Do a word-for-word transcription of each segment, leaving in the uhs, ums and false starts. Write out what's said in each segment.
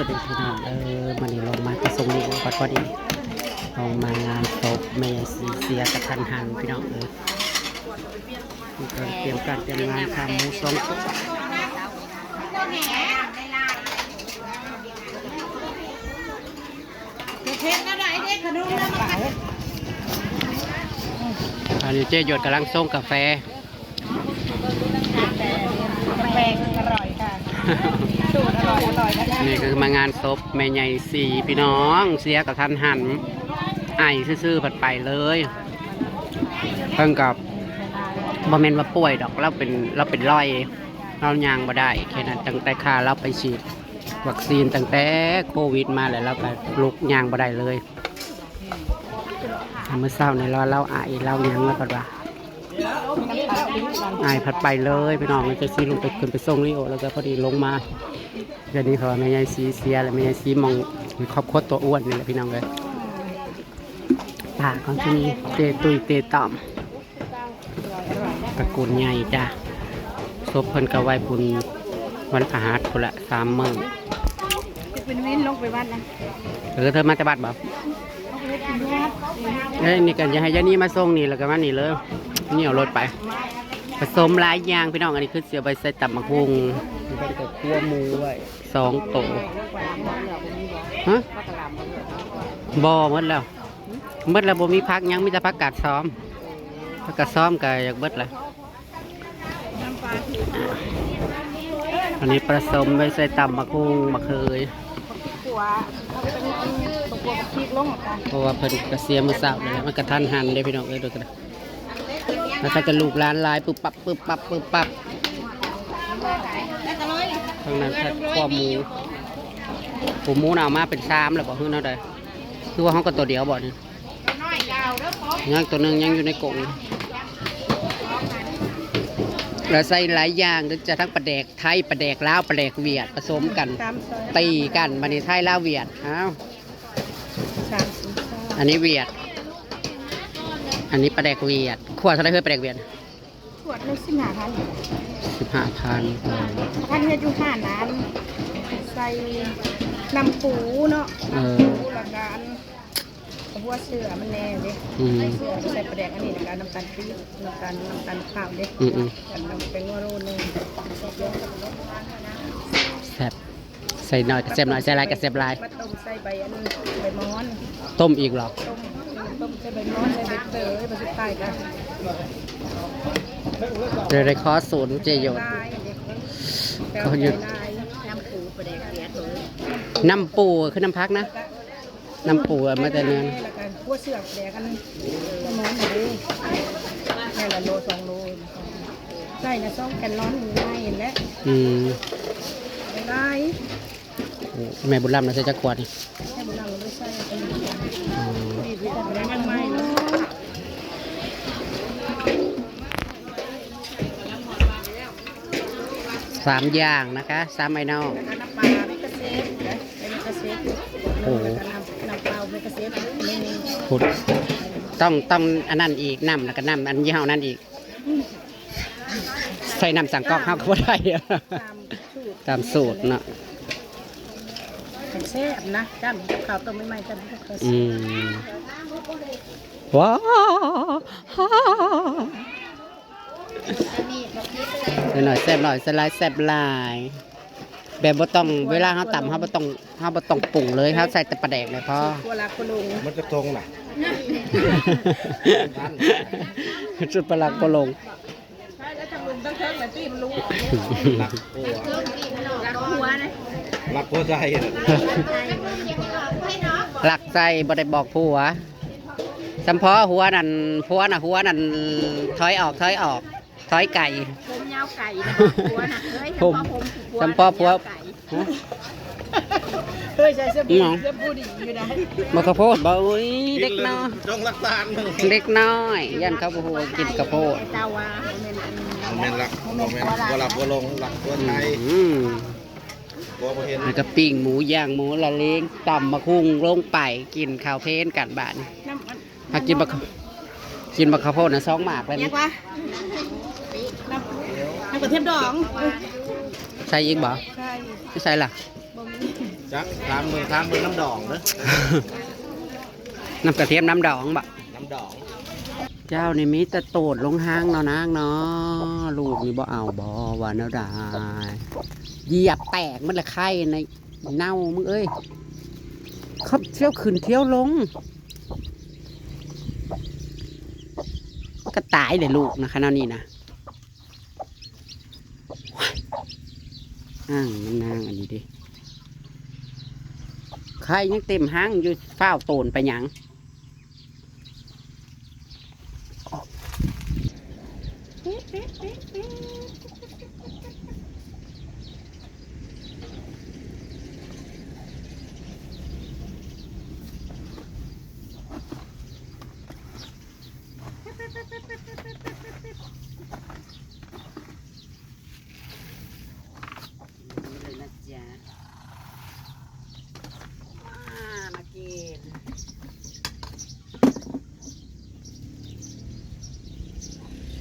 สวัสดีพี่น้องเออมื้อนี้ลงมาก็ส่งนี่ก่อนพอดีลงมางานศพแม่ยายสีเสียกะทันหันพี่น้องเออมีการเตรียมการเตรียมงานขาหมูสองตัว เทศอะไรเด็กขนมแล้วมา อันนี้เจ๊หยดกำลังส่งกาแฟ แปลงอร่อยค่ะสูตรอร่อยอร่อยนะคะ นี่คือมางานศพแม่ใหญ่สีพี่น้องเสียกะทันหันไอซื่อๆผัดไปเลยเพิ่งกับบ่แม่นว่าป่วยดอกเราเป็นเราเป็นลอยเราย่างบ่ได้แค่นั้นตั้งแต่ค่าเราไปฉีดวัคซีนตั้งแต่โควิดมาแล้วเราก็ลุกย่างบ่ได้เลยเมื่อเช้าในเราเราไอเราย่างแล้วก็ว่าไอผัดไปเลยพี่น้องมันจะซีลงไปขึ้นไปส่งลิโอแล้วก็พอดีลงมาเดี๋ยวนี้เขาว่าแม่ใหญ่สีเสียแล้วแม่ใหญ่สีมองครอบครัวตัวอ้วนนี่แหละพี่น้องเลย ป่าของที่นี่เตตุยเตต่อมตระกูลใหญ่จ้ะศพเพิ่นก็ไว้บุญวันพฤหัสพุ้นละสามมื้อ เป็นวินลงไปวัดนะ เออเธอมาแต่บัดบ่เอ้ยนี่กันจะให้ยานี่มาส่งนี่แล้วก็มานี่เลยนี่เอารถไปผสมหลายอย่างพี่น้องอันนี้คือเสียใบใส่ตำบักหุ่งมันก็คั่วหมูไว้สองโตฮะบ่หมดแล้ว เบิดแล้วบ่มีผักหยังมีแต่ผักกาดซ้อมผักกาดซ้อมก็อยากเบิดแล้วอันนี้ผสมไว้ใส่ตำบักหุ่งบักเฮย ขัวเอาเป็นขัวพริกลงกัน เพราะว่าเพิ่นกะเสียมื้อเช้านี่แหละมันกะทันหันเด้พี่น้องเอ้ยเดี๋ยวกันแล้วก็จะลูกหลานหลายปึ๊บปั๊บปึ๊บปั๊บปึ๊บปั๊บทางนั้นผัดข้อหมูผมหมูน่ะเอามาเป็นสามแล้วบ่คือแนวใดคือว่าเฮาก็ตัวเดียวบ่นี่ ยังตัวหนึ่งยังอยู่ในกรงแล้วใส่หลายอย่างก็จะทั้งปลาแดกไทยปลาแดกลาวปลาแดกเวียดผสมกัน ตามซอย ตีกันมาในไทยลาวเวียดอ้าว สามสิบ อันนี้เวียด อันนี้ปลาแดกเวียดขวดเท่าไหร่เฮ้ยปลาแดกเวียด ขวดหนึ่งสิบห้าพัน สิบห้าพัน ท่านเฮ็ดอยู่ห้าน้ำใส่น้ำปูเนาะ เออ แล้วก็อันหัวเสือมันแน่เด้ อืม เสือใส่ปลาแดกอันนี้แล้วก็น้ำตาลปี๊บน้ำตาลน้ำตาลข้าวเด้ อืมอืม กับน้ำแป้งว่าโลนึง แซ่บใส่หน่อยก็แซ่บหน่อยใส่หลายก็แซ่บหลาย มาต้มใส่ใบอันใบมอน ต้มอีกเหรอ ต้มต้มใส่ใบมอนใส่ใบเตยใบสุดท้ายกัน เดี๋ยวได้ขอสูตรเจโยน ลายเด็ก เขาหยุด ลายน้ำปูปลาแดกเวียดเลย น้ำปูคือน้ำพักนะ น้ำปูอะมาแต่เนื้อ แล้วกันหัวเสือปลาแดกอันใบมอนเลยแค่ละโลสองโลใส่นะซองแกนร้อนหมูไม้เห็นแล้ว อืม ได้ แม่บุญรำนะใส่จักขวดนี่ ให้บุญรำเราไม่ใส่ อ๋อ มีวิตามินใหม่ สามอย่างนะคะสามไอดอล แล้วก็น้ำปลาไม่กระเซ็นไม่กระเซ็น โอ้โห แล้วก็น้ำน้ำเปล่าไม่กระเซ็นไม่มี พุดต้องต้องอันนั้นอีกน้ำแล้วก็น้ำอันยี่ห้อนั้นอีก ใส่น้ำสังก๊อกเฮาก็บ่ได้ ตามสูตร ตามสูตรเนาะ แซ่บนะจ้ำข้าวต้มใหม่ๆจ้ำข้าว อืมว้าวหน่อยแซ่บหน่อยสไลด์แซ่บหลาย แบบบ่ต้องเวลาเฮาตำเฮาบ่ต้องเฮาบ่ต้องปรุงเลยเฮาใส่แต่ปลาแดกเลยพอ ตัวละคนลง มันจะตรงน่ะ จุดประหลักบ่ลง หลักหัว รักหัวนะ หลักหัวใจน่ะ หลักใจบ่ได้บอกผัวสำพอหัวนั่นผัวน่ะหัวนั่นถอยออกถอยออกถอยไก่ ผมยาวไก่นะหัวนะเฮ้ย ผม ผม สำพอผัว ไก่ ฮะ เฮ้ยใส่เสื้อ หยัง เสื้อผู้ดีอยู่นะ บ่ข้าวโพดบ่อุ้ยเด็กน้อย จงรักษาหนึ่ง เด็กน้อยย่านเขาบ่ฮู้กินข้าวโพด เจ้าว่ามันเป็นอัน โมเมนต์ละโมเมนต์หัวหลักหัวลงหลักหัวใจ อืม หัวบ่เห็น แล้วก็ปิ้งหมูย่างหมูละเลงตำบักหุ่งลงไปกินข้าวเพลนกันบาดนี้ น้ำมัน หากินบักข้าวกินบักข้าวโพดนะสองหมากเลย เรีย นะ กว่าน้ำน้ำกระเทียมดอง ใส่อีกบ่ ใช่ ไม่ใส่ล่ะ บ่มี จักถามเบิ่งถามเบิ่งน้ำดองเด้อ น้ำกระเทียมน้ำดองบ่ น้ำดอง เจ้านี่มีแต่โตดลงห้างเนาะนางเนาะ ลูกนี่บ่เอาบ่ ว่าแนวใด เหยียบแตกมันละไข่ในเน่ามึงเอ้ย เขาเที่ยวขึ้นเที่ยวลง ก็ตายเลยลูกนะคะแนวนี้นะ อ้างมันนางอันนี้ดิ ไข่ยังเต็มห้างอยู่ ฟ้าวโตนไปหยัง กินแบบนี้เลยนะจ๊ะ มา มากิน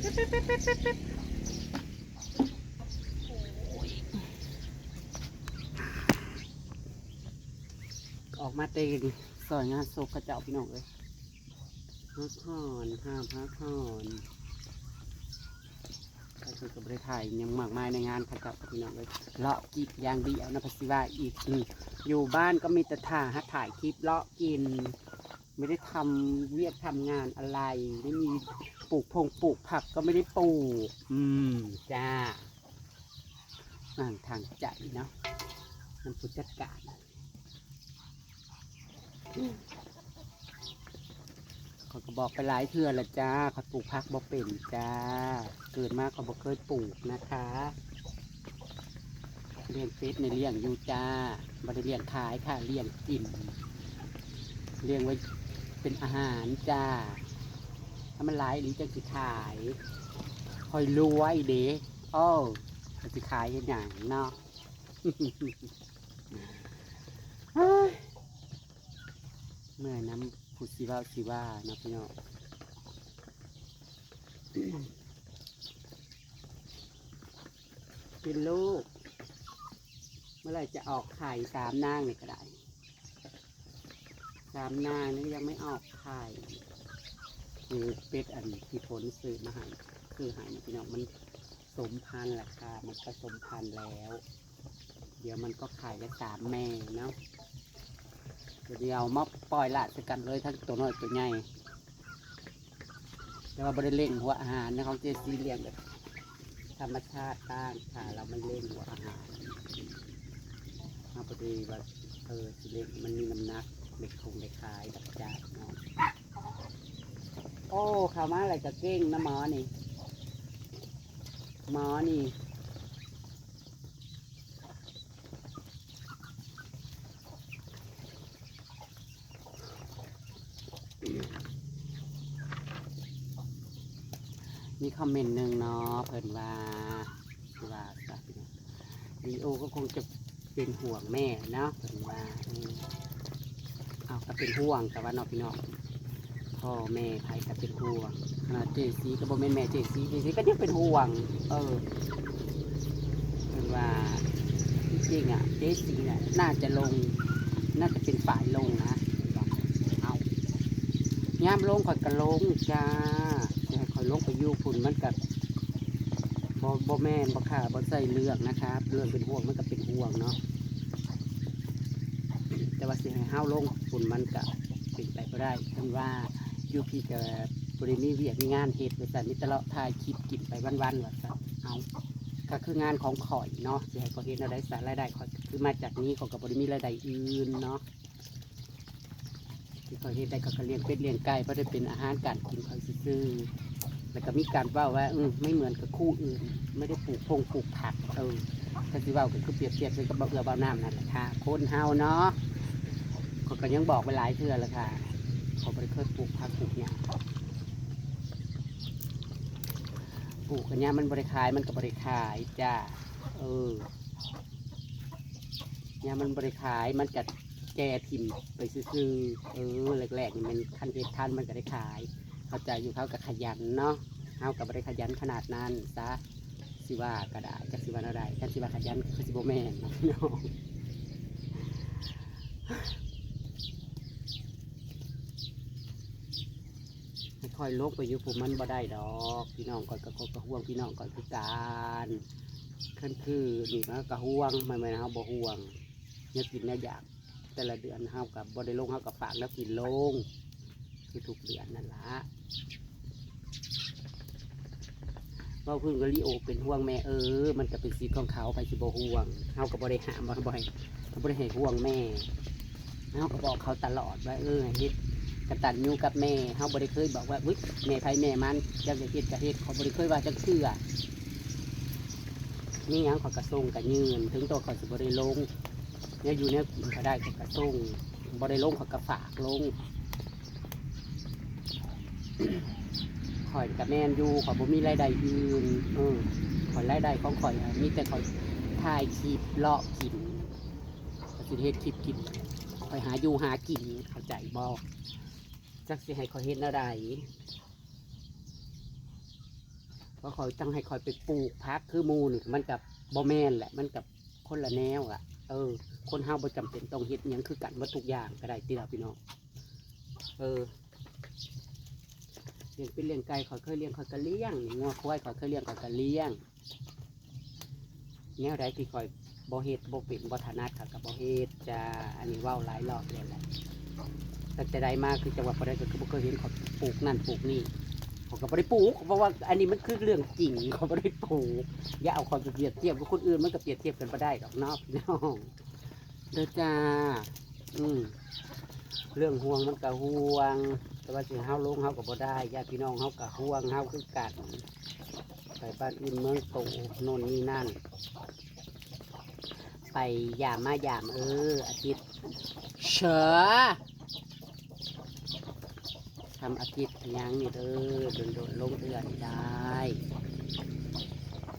ปิ๊บปิ๊บปิ๊บปิ๊บปิ๊บปิ๊บ โอ้ย ออกมาเต็งซอยงานศพเขาเจ้าพี่น้องเอ้ย พักผ่อนค่ะ พักผ่อน ก็คือก็บ่ได้ถ่ายหยังมากมายในงานเขาเจ้าพี่น้องเอ้ย เลาะกินอย่างเดียวนะ พัสสิว่าอีก อืม อยู่บ้านก็มีแต่ถ่า ถ่ายคลิปเลาะกิน ไม่ได้ทำเวียกทำงานอะไร ไม่มีปลูกพงปลูกผักก็ไม่ได้ปลูก อืม จ้า อ่างทางใจเนาะ นำผู้จัดการ ข้อยก็บอกไปหลายเทื่อแล้วจ้า ข้อยปลูกผักบ่เป็นจ้า เกิดมาข้อยบ่เคยปลูกนะคะ เลี้ยงเป็ดนี่เลี้ยงอยู่จ้า บ่ได้เลี้ยงขายค่ะ เลี้ยงกิน เลี้ยงไว้เป็นอาหารจ้า ถ้ามันหลายอีหลีจั่งสิขาย ข้อยรวยเด้ โอ้ ข้อยสิขายเฮ็ดหยังเนาะ เอ้ย เมื่อยนำผู้สิเว้าสิว่าเนาะพี่น้อง เป็นลูก เมื่อไหร่จะออกไข่ สามนางนี่ก็ได้ สามนางนี่ยังไม่ออกไข่ คือเป็ดอันที่ฝนซื้อมาให้ ซื้อให้นะพี่น้อง มันสมพันธุ์แล้วค่ะ มันผสมพันธุ์แล้ว เดี๋ยวมันก็ไข่ได้สามแม่เนาะ เดี๋ยวเอามาปล่อยละใส่กันเลย ทั้งตัวน้อยตัวใหญ่ แต่ว่าบ่ได้เร่งหัวอาหารนะ ของเจซีเลี้ยงแบบธรรมชาติบ้างค่ะ เราไม่เร่งหัวอาหาร เราพอดีว่า เออ สิเร่งมันมีน้ำหนัก เด็กคงได้ขายดับจ้าเนาะ โอ้ เข้ามาอะไรก็เก่งนะหมอนี่ หมอนี่ มีคอมเมนต์หนึ่งเนาะ เพิ่นว่า ว่าซะพี่น้อง ลีโอก็คงจะเป็นห่วงแม่เนาะ เพิ่นว่า เออ เอาก็เป็นห่วง แต่ว่าเนาะพี่น้อง พ่อแม่ไผก็เป็นห่วง ขนาดเจซีก็บ่แม่นแม่เจซี เจซีก็ยังเป็นห่วง เออ เพิ่นว่า ที่จริงอะ เจซีน่ะ น่าจะลง น่าจะเป็นฝ่ายลงนะ เอา ยามลงข้อยก็ลงจ้า สิให้ข้อยลงไปอยู่พุ้นมันก็บ่ บ่แม่นบ่ค่ะ บ่ใช่เรื่องนะคะ เรื่องเป็นห่วงมันก็เป็นห่วงเนาะ แต่ว่าสิให้เฮาลงพุ้นมันก็เป็นไปบ่ได้ เพิ่นว่าอยู่พี้ก็บ่ได้มีเวียกมีงานเฮ็ด ว่าซั่น มีแต่เลาะถ่ายคลิปกินไปวันๆ ว่าซั่น เอา ก็คืองานของข้อยเนาะ สิให้ข้อยเฮ็ดแนวใดซะ รายได้ข้อยก็คือมาจากนี้ ข้อยก็บ่ได้มีรายได้อื่นเนาะ ที่ข้อยเฮ็ดได้ข้อยก็เลี้ยงเป็ดเลี้ยงไก่ พอได้เป็นอาหารการกินข้อยซื่อๆ แล้วก็มีการเว้าว่า อืม ไม่เหมือนกับคู่อื่น ไม่ได้ปลูกพงปลูกผัก เออ ก็สิเว้าก็คือเปรียบเทียบใส่กับบ่าวเอื้อบ่าวน้ำนั่นแหละค่ะ คนเฮาเนาะ ข้อยก็ยังบอกไปหลายเทื่อแล้วค่ะ ข้อยบ่ได้เคยปลูกผักปลูกหยัง ปลูกกันยามมันบ่ได้ขาย มันก็บ่ได้ขายจ้า เออ ยามมันบ่ได้ขาย มันก็แก่ถิ่มไปซื่อๆ เออ แรกๆ นี่มันคันเฮ็ดทันมันก็ได้ขาย เข้าใจอยู่ เขาก็ขยันเนาะ เฮาก็บ่ได้ขยันขนาดนั้นซะ สิว่าก็ได้ จักสิว่าแนวใด คันสิว่าขยันก็คือสิบ่แม่นเนาะพี่น้อง ข่อยลงไปอยู่พุ้นมันบ่ได้ดอก พี่น้องข่อยก็ ข่อยก็ห่วงพี่น้องข่อยคือกัน คันคือนี่มันก็ห่วง มันแม่นเฮาบ่ห่วง แนวกินแนวอยาก แต่ละเดือนเฮาก็บ่ได้ลง เฮาก็ฝากแนวกินลง คือทุกเดือนนั่นล่ะ เว้าพื้นก็ลีโอเป็นห่วงแม่ เออ มันก็เป็นสิทธิ์ของเขา ไผสิบ่ห่วง เฮาก็บ่ได้ห้ามว่าบ่ให้ ก็บ่ได้ให้ห่วงแม่ เฮาก็บอกเขาตลอดว่า เออ ให้เฮ็ดกตัญญูกับแม่ เฮาบ่ได้เคยบอกว่า อุ๊ย แม่ไผแม่มัน เจ้าอยากเฮ็ดก็เฮ็ด เขาบ่ได้เคยว่าจักเทื่อ มีหยังเขาก็ส่งก็ยื่น ถึงตัวเขาสิบ่ได้ลง แนวอยู่แนวกินเขาได้เขาก็ส่ง บ่ได้ลงเขาก็ฝากลง ข่อยก็แม่นอยู่ ข่อยบ่มีรายได้อื่น เออ ข่อยรายได้ของข่อยอะ มีแต่ข่อยถ่ายคลิปเลาะกิน ข่อยสิเฮ็ดคลิปกิน ข่อยหาอยู่หากิน เข้าใจบ่ จักสิให้ข่อยเฮ็ดแนวใด ว่าข่อยจั่งให้ข่อยไปปลูกผักคือหมู่นี่ มันก็บ่แม่นแหละ มันก็คนละแนวอะ เออ คนเฮาบ่จำเป็นต้องเฮ็ดหยังคือกันหมดทุกอย่างก็ได้ติล่ะพี่น้อง เออ เลี้ยงเป็ดเลี้ยงไก่ ข่อยเคยเลี้ยง ข่อยก็เลี้ยง งัวควาย ข่อยเคยเลี้ยง ข่อยก็เลี้ยง แนวใดที่ข่อยบ่เฮ็ด บ่เป็น บ่ถนัด ข่อยก็บ่เฮ็ดจ้า อันนี้เว้าหลายรอบแล้วแหละ ตั้งแต่ใดมาคือจังหวัดบ่ได้ก็คือบ่เคยเห็นข่อยปลูกนั่นปลูกนี่ ข่อยก็บ่ได้ปลูก เพราะว่าอันนี้มันคือเรื่องจริง ข่อยบ่ได้ปลูก อย่าเอาข่อยไปเปรียบเทียบกับคนอื่น มันก็เปรียบเทียบกันบ่ได้ดอกเนาะพี่น้อง เด้อจ้า อืม เรื่องห่วงมันก็ห่วง แต่ว่าสิเฮาลงเฮาก็บ่ได้ ญาติพี่น้องเฮาก็ห่วงเฮาคือกัน ไปบ้านอื่นเมืองโต โน่นนี่นั่น ไปยามมายาม เออ อาทิตย์ เชอ ทำอาทิตย์ยังนี่เด้อ โดนๆ ลงเทื่อนี่ได้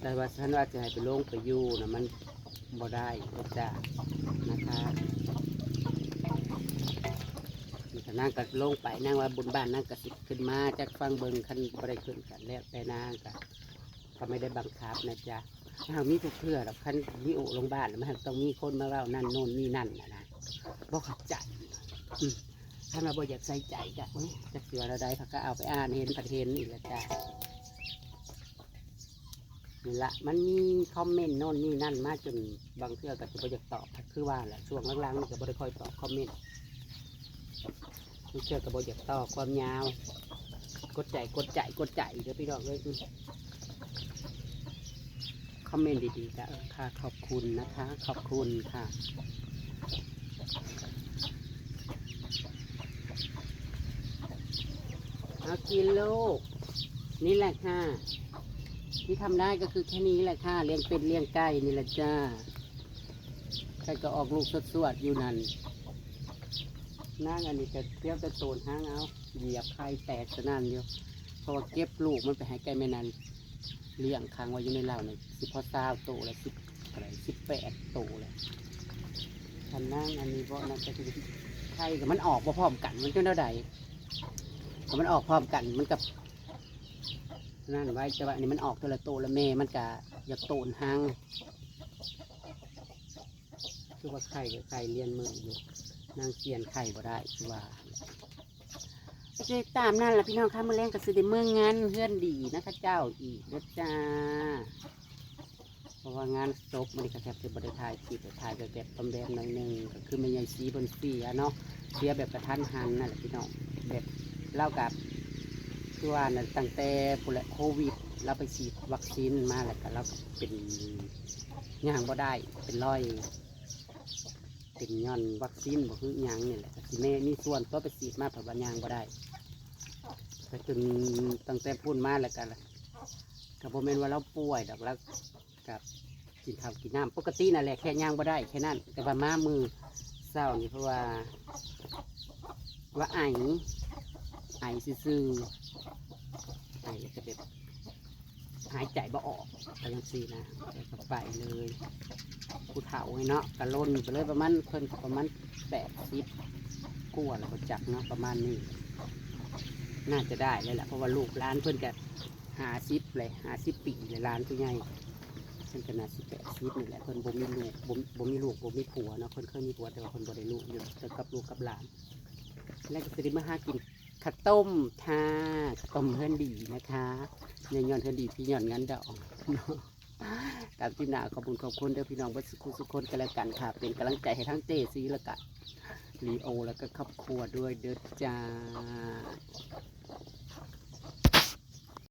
แต่ว่าฉันว่าจะให้ไปลงไปอยู่นะ มันบ่ได้เด้อจ้า นะคะ นี่ก็นางก็ลงไป นางว่าบุญบ้านนางก็สิขึ้นมา จักฟังเบิ่ง คันบ่ได้ขึ้นกันแล้วแต่นางก็ ก็ไม่ได้บังคับนะจ๊ะ หากมีทุกเทื่อดอก คันมีโอลงบ้านแล้วมันต้องมีคนมาเว้านั่นโน่นนี่นั่นน่ะนะ บ่เข้าใจ อืม คันว่าบ่อยากใส่ใจก็ โอ๊ย จักสิว่าแนวใด เขาก็เอาไปอ่าน เห็นผัดเห็นอีกแล้วจ้ะ นี่ละ มันมีคอมเมนต์โน่นนี่นั่นมาจนบางเทื่อก็สิบ่อยากตอบ คือว่าแหละ ช่วงหลังๆนี่ก็บ่ได้ค่อยตอบคอมเมนต์ บางเทื่อก็บ่อยากตอบความยาว กดใจ กดใจ กดใจเด้อพี่น้องเอ้ย อืม คอมเมนต์ดีๆก็ เออ ค่ะ ขอบคุณนะคะ ขอบคุณค่ะ เอากินลูก นี่แหละค่ะ ที่ทำได้ก็คือแค่นี้แหละค่ะ เลี้ยงเป็ดเลี้ยงไก่นี่แหละจ้า ไก่ก็ออกลูกสวดๆอยู่นั่น นางอันนี้ก็เตรียมแต่โตนหางเอา เหยียบไข่แตกสนั่นอยู่ เพราะว่าเก็บลูกมันไปให้ไก่แม่นั่นเลี้ยงขังไว้อยู่ในเล้านี่ สิพอซาวโตแล้ว สิบเท่าไหร่ สิบแปดโตแล้ว คันนางอันนี้บ่ นั่นก็คือไข่ก็มันออกบ่พร้อมกัน มันจั่งแนวใด ก็มันออกพร้อมกัน มันก็นั่นไว้ แต่ว่าอันนี้มันออกเทื่อละโต แล้วแม่มันก็อยากโตนหาง คือว่าไข่กับไข่เลียนมืออยู่ นางเซียนไข่บ่ได้ คือว่า โอเค ตามนั่นล่ะพี่น้องคะ มื้อแลงก็สิได้เมืองานเฮือนดีนะคะเจ้าอีกเด้อจ้า เพราะว่างานศพมื้อนี้ก็แทบสิบ่ได้ถ่ายคลิป ถ่ายแบบ แบบปลอมแปมหน่อยหนึ่ง ก็คือแม่ใหญ่ศรีเพิ่นเสียเนาะ เสียแบบกะทันหันนั่นแหละพี่น้อง แบบลาวก็ คือว่าน่ะ ตั้งแต่พุ้นแหละโควิด ลาวไปฉีดวัคซีนมา แล้วก็ลาวก็เป็น ย่างบ่ได้ เป็นรอย เป็นย้อนวัคซีนบ่คือหยังนี่แหละ ก็สิแม่มีส่วนตัวไปฉีดมา เพิ่นว่าย่างบ่ได้ ก็จนตั้งแต่พุ้นมาแล้วก็ ก็บ่แม่นว่าลาวป่วยดอก ลาวก็กินข้าวกินน้ำปกตินั่นแหละ แค่ย่างบ่ได้แค่นั้น แต่ว่ามามื้อเช้านี่เพราะว่า ว่าไอ ไอซื่อๆ ไอแล้วก็แบบ หายใจบ่ออก ไปจั่งซี้นะ แล้วก็ไปเลย ผู้เฒ่าไงเนาะ ก็ล่นไปเลย ประมาณ เพิ่นก็ประมาณแปดสิบกว่าแล้วบ่จักเนาะ ประมาณนี้ น่าจะได้เลยล่ะ เพราะว่าลูกหลานเพิ่นก็ห้าสิบเลย ห้าสิบปีเลย หลานผู้ใหญ่ เพิ่นก็น่าสิแปดสิบนี่แหละ เพิ่นบ่มีลูก บ่ บ่มีลูก บ่มีผัวเนาะ เพิ่นเคยมีผัว แต่ว่าเพิ่นบ่ได้ลูก อยู่แต่กับลูกกับหลาน แล้วก็สิได้มาหากิน ข้าวต้มค่ะ ข้าวต้มเฮือนดีนะคะ ในย้อนเฮือนดีพี่ย้อนงานดอง ตามที่หนาขอบคุณขอบคุณเด้อพี่น้องเบิดสุขุสุขคนกันแล้วกันค่ะ เป็นกำลังใจให้ทั้งเจซีแล้วก็ลีโอแล้วก็ครอบครัวด้วยเด้อจ้า